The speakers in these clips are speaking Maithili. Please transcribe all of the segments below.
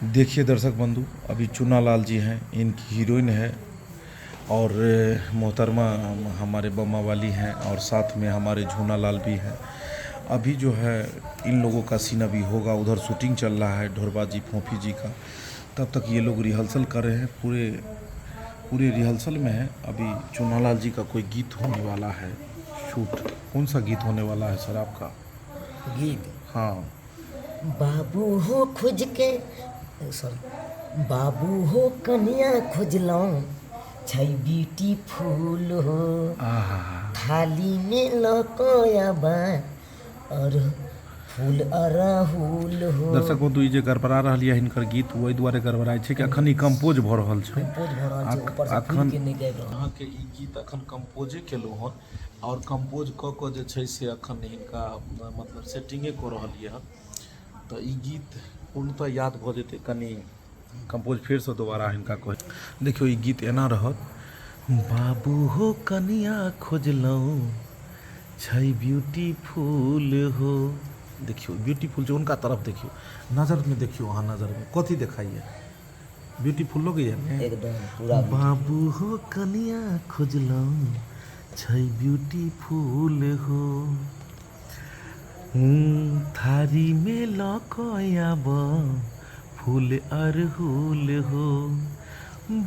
देखिए दर्शक बंधु, अभी चुनालाल जी हैं, इनकी हीरोइन है और मोहतरमा हमारे बम्मा वाली हैं और साथ में हमारे झूनालाल भी हैं। अभी जो है इन लोगों का सीन अभी होगा, उधर शूटिंग चल रहा है ढोरबा जी फोफी जी का। तब तक ये लोग रिहर्सल कर रहे हैं, पूरे पूरे रिहर्सल में है। अभी चुनालाल जी का कोई गीत होने वाला है शूट। कौन सा गीत होने वाला है सर आपका गीत? हाँ। बाबू हो खोज के, सॉरी, बाबू हो कनिया खोजलहुँ छै ब्यूटीफुल हो, आहा थाली में लऽ कऽ आबा और फूल अड़हुल हो। दर्शक बंधु, ई जे गड़बड़ा रहल यऽ हिनकर गीत, ओहि दुआरे गड़बड़ाइ छै कि अखन ई कंपोज भऽ रहल छै। कंपोज भऽ रहल छै, ऊपर से अखन फूल के नहि गाबि रहल। अहाँके ई गीत अखन कंपोजे केलहुँ हन आओर कंपोज कऽ कऽ जे छै से अखन हिनका मतलब सेटिंगे कऽ रहलियै हन, तऽ ई गीत पूर्णतः याद भऽ जेतै। कनि कंपोज फेरसँ दोबारा हिनका कहै। देखियौ, ई गीत एना रहत। बाबू हो कनिया खोजलहुँ छै ब्यूटीफुल हो। देखियौ, ब्यूटीफुल छै, हुनका तरफ देखियौ, नजरमे देखियौ, अहाँ नजरमे कथी देखाइए? ब्यूटीफुल लगैए ने? एकदम पूरा। बाबू हो कनिया खोजलहुँ छै ब्यूटीफुल हो, थारीमे लऽ कऽ आब फूल अड़हुल हो,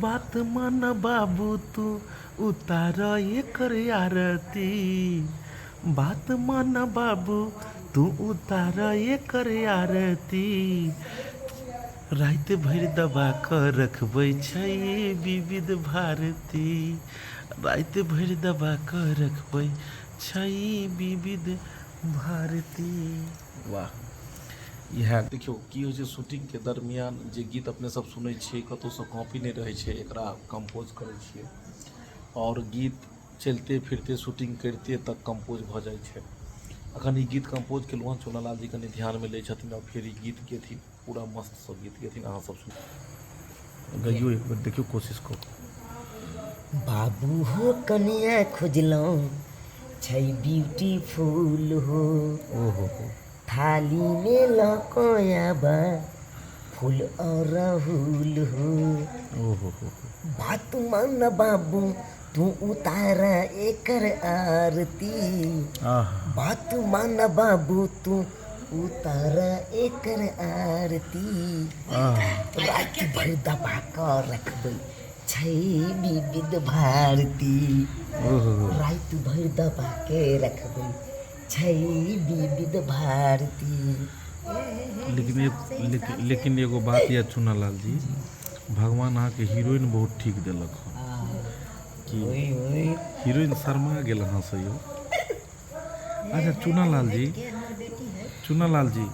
बात मान बाबू तू उतार एकर आरती, बात मान बाबू तू उतार एकर आरती, राति भरि दबा कऽ रखबै छै विविध भारती, राति भरि दबा कऽ रखबै छै विविध भारती। वाह, इएह देखियौ की होइ छै शूटिंगके दरमियान जे गीत अपने सब सुनै छियै, कतहुसँ कॉपी नहि रहै छै, एकरा कम्पोज करै छियै आओर गीत चलिते फिरते शूटिंग करिते तक कम्पोज भऽ जाइ छै। अखन ई गीत कम्पोज केलहुँ हँ, चुनालाल जी कनि ध्यानमे लै छथिन आओर फेर ई गीत गेथिन, पूरा मस्तसँ गीत गेथिन। अहाँ सब सुन गइयो एक बेर, देखियौ कोशिश करू। बाबू हो कनिया खोजलहुँ छै ब्यूटीफुल हो, ओहो हो, थालीमे लऽ कऽ आबा फूल अड़हुल हो, ओहो हो, बात मान बाबू तू उतार एकर आरती, आहा, बात मान बाबू तू उतार एकर आरती, आहा, राति भरि दबा कऽ रखबै छै विविध भारती, ओहो, राति भरि दबा के रखबै छै विविध भारती। लेकिन लेकिन लेकिन एगो बात यऽ चुनालाल जी, भगवान अहाँके हीरोइन बहुत ठीक देलक हन कि ओइ ओइ हीरोइन शर्मा गेल अहाँसँ यौ। अच्छा चुनालाल जी, चुनालाल जी,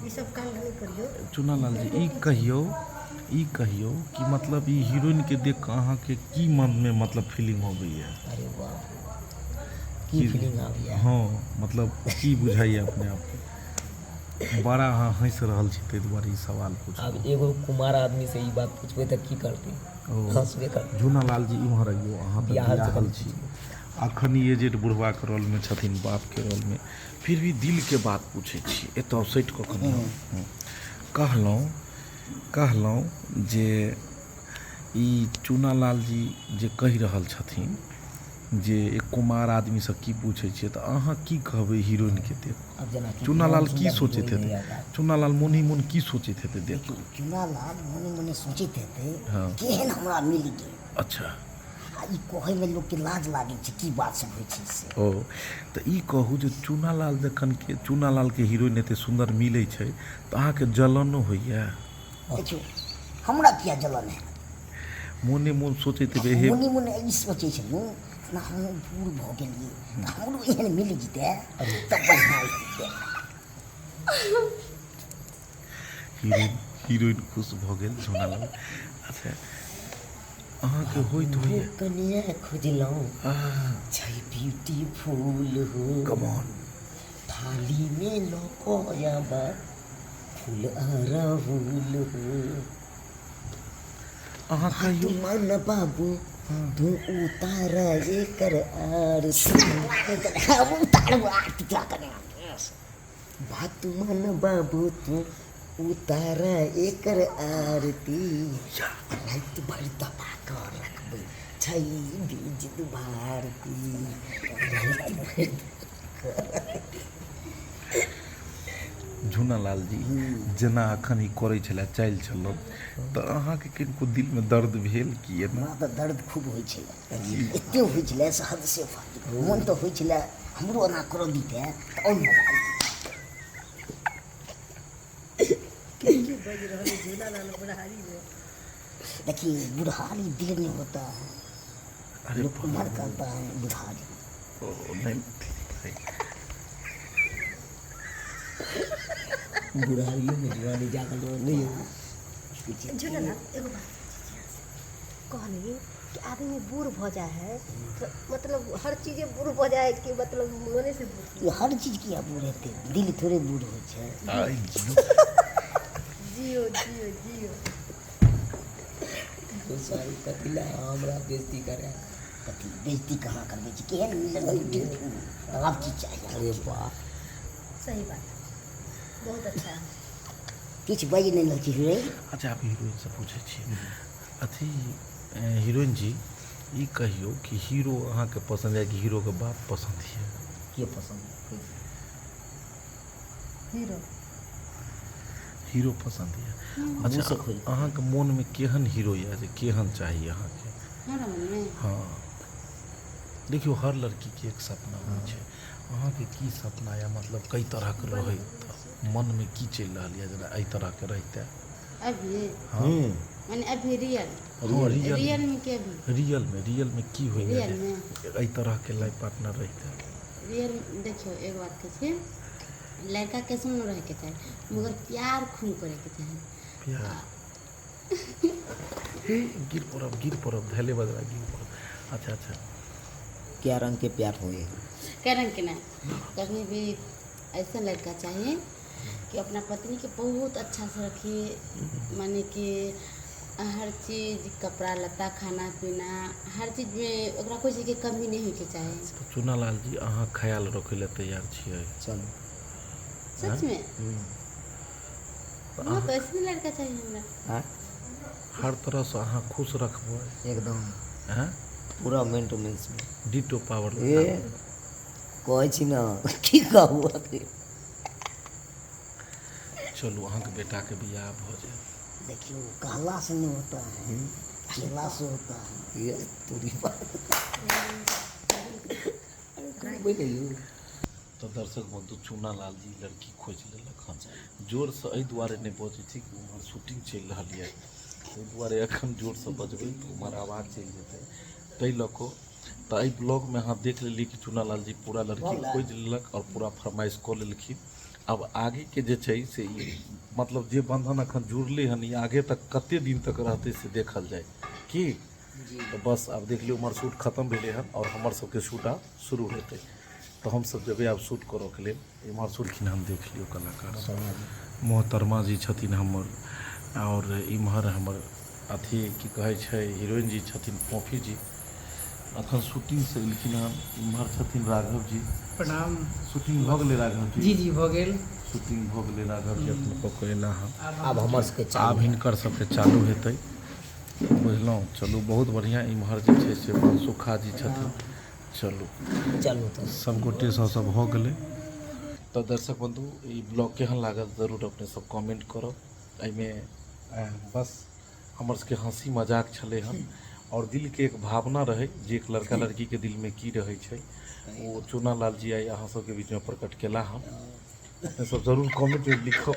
चुनालाल जी, ई कहियौ, ई कहियौ कि मतलब ई हीरोइनके देख कऽ अहाँके की मनमे मतलब फीलिंग अबैए? अरे बाप रे बाप, की फीलिंग आबैए? हँ, मतलब की बुझाइए अपने आपके? बड़ा अहाँ हँसि रहल छी ताहि दुआरे ई सवाल पुछलहुँ। आब एगो कुमार आदमी से ई बात पूछबै तऽ की करतै? ओ हँसबे करतै। झूनालाल जी, इम्हर अइयौ, अहाँ तऽ बियाहल से बियाहल कनि छी, अखन ई एजेड बुढ़बाके रोलमे छथिन, बापके रोलमे, फिर भी दिलके बात पूछै छी, एतऽ सटि कऽ कनि। कहलहुँ कहलहुँ जे ई चूनालाल जी जे कहि रहल छथिन जे एक कुमार आदमीसँ की पूछै छियै, तऽ अहाँ की कहबै हीरोइनके देख? आब जेनाकि चूनालाल एहन की सुन्दर सोचैत हीरोइन हेतै? होइए। चूनालाल मोनहि मोन की सोचैत हेतै देख? देखियौ, चूनालाल मोने मोने सोचैत हेतै, हँ, केहन हमरा मिल गेल। अच्छा। आ ई कहैमे लोकके लाज लागै छै, की बात सब होइ छै से। ओ तऽ ई कहू जे चूनालाल जखन के चूनालालके हीरोइन एते सुन्दर मिलै छै तऽ अहाँके जलनो होइए? देखियौ, हमरा किया जलन हैत? मोने मोन सोचैत हेबै हे। मोने मोने ई सोचै छलहुँ जेना हमहूँ बूढ़ भऽ गेलियै तऽ हमरो एहन मिल जेतै तऽ बढ़िआँ रहितै। हीरोइन हीरोइन खुश भऽ गेल झोनालाल। अच्छा, अहाँके होइत होइए? कनिया खोजलहुँ छै ब्यूटीफुल हो, कमॉन, थालीमे लऽ कऽ आबा फूल अड़हुल हो। अहाँ कहियौ। मान बाबू तू उतार एकर आरती, उतारू आरती तोरा कने। बात मान बाबू तू उतार एकर आरती। राति भरि दबा कऽ रखबै छै विविध भारती। राति भरि। झूना लाल जी, जेना अखन ई करै छलै चालि चलन, तऽ अहाँके किनको दिलमे दर्द भेल कि एना? हमरा तऽ दर्द खूब होइ छलै, एते होइ छलै से हद से फाजिल। मोन तऽ होइ छलै हमरो एना करऽ दितै तऽ आओर मजा अबितै। बाजि रहल है झूलालाल बुढ़ारी में। देखिए, बुढ़ारी दिल में होता है। अरे लोग उम्र कहता है बुढ़ारी। ओ नहि, ठीक है। बुढ़ारियो में जवानी जागल रहो नहीं हो। झूलालाल, एगो बात पूछै छी अहाँसँ। कहली कि आदमी बूढ़ भऽ जाइ है तऽ मतलब हर चीजे बूढ़ भऽ जाइ है कि मतलब मने से बूढ़? ये हर चीज किया बूढ़ हेतै? दिल थोड़े बूढ़ होइ छै। आइ जियो। जियो जियो जियो। सारी कथी ला हमरा बेइज्जती करे? कथी बेइज्जती कहाँ करबै छी? केहन मिलल ब्यूटीफुल, तऽ आब की चाही? अरे वाह, सही बात, बहुत अच्छा। किछु बाजि नहि रहल छी हीरोइन। अच्छा, आब हीरोइनसँ पूछै छी। अथी हीरोइन जी, ई कहियौ कि हीरो अहाँके पसन्द यऽ कि हीरोके बाप पसन्द यऽ? के पसन्द? हीरो। हीरो पसन्द यऽ? अच्छा। मुँहसँ खोलि। अहाँके मोनमे केहन हीरो यऽ, जे केहन चाही अहाँके? हमरा मनमे? हँ, देखियौ, हर लड़कीके एक सपना होइ छै। अहाँके की सपना यऽ? मतलब कई तरहके रहै, तऽ मनमे की चलि रहल यऽ, जेना एहि तरहके रहितै? अभी? हँ। माने अभी रियल? हँ, रियल। रियल में के अभी? रियलमे, रियलमे की होइए रियल जे में एहि तरहके लाइफ पार्टनर रहितै? रियल देखियौ, एगो बात कहै छी, लड़का कैसनो रहैके चाही मगर प्यार खूब करैके चाही। प्यार। हे, गिर पड़ब, गिर पड़ब, धैले बजरा गिर पड़ब। अच्छा अच्छा। क्या रंग के प्यार होए? कै रंग के नहीं, कभी भी ऐसा लड़का चाहिए कि अपना पत्नी के बहुत अच्छा से रखिए, माने कि हर चीज़, कपड़ा लत्ता, खाना पीना, हर चीज़ में ओकरा कोई चीज़ के कमी नहीं होके चाही। तऽ चूनालाल जी, अहाँ ख्याल रखै लए तैयार छियै? चलू। सच में। हाँ, तो ऐसे लड़का चाहिए हमरा। हाँ। हर तरहसँ अहाँ खुश रखबै? एकदम। आँय? पूरा मेंटेनेंस में। Ditto power. ए, कहै छी ने, की कहू अखन। चलू, अहाँके बेटाके बियाह भऽ जायत। देखियो, कहला से नहीं होता है, खेला से होता है। ये तोरी बात, अरे करबै ने यौ। तऽ दर्शक बन्धु, चूनालाल जी लड़की खोजि लेलक हन। जोरसँ एहि दुआरे नहि बजै छी कि उम्हर शूटिंग चलि रहल यऽ, ताहि दुआरे एखन जोरसँ बजबै तऽ उम्हर आवाज चलि जेतै, ताहि लऽ कऽ। तऽ एहि ब्लॉगमे अहाँ देख लेलियै कि चूनालाल जी पूरा लड़की खोजि लेलक आओर पूरा फरमाइश कऽ लेलखिन। आब आगेके जे छै से ई मतलब जे बन्धन एखन जुड़लै हन, ई आगे तक कते दिन तक रहतै से देखल जाय की। तऽ बस आब देख लियौ, उम्हर शूट खतम भेलै हन आओर हमर सबके शूट आब शुरू हेतै, तऽ हमसब जेबै आब शूट करऽके लेल। इम्हर शूट हम देख लियौ, कलाकार सब मोहतरमा जी छथिन हमर, आओर इम्हर हमर अथी की कहै छै, हीरोइन जी छथिन, फोफी जी अखन शूटिंगसँ एलखिन हन। इम्हर छथिन राघव जी। प्रणाम। शूटिंग भऽ गेलै राघव जी? जी जी, भऽ गेल। शूटिंग भऽ गेलै, राघव जी अपन कऽ कऽ एला हन। आब हमर सबके आब चालू। हिनकर सबके चालू हेतै, बुझलहुँ? चलू, बहुत बढ़िआँ। इम्हर जे छै से मनसुखा जी छथिन। चलू। चलू तऽ। सब गोटे सब सब भऽ गेलै। तऽ दर्शक बन्धु, ई ब्लॉग केहन लागल जरूर अपने सब कमेंट करब। एहिमे बस हमर सबके हँसी मजाक छलै हन आओर दिलके एक भावना रहै जे एक लड़का लड़कीके दिलमे की रहै छै, ओ चूनालाल जी आइ अहाँ सबके बीचमे प्रकट केला हन। अपने सब जरूर कमेंटमे लिखब।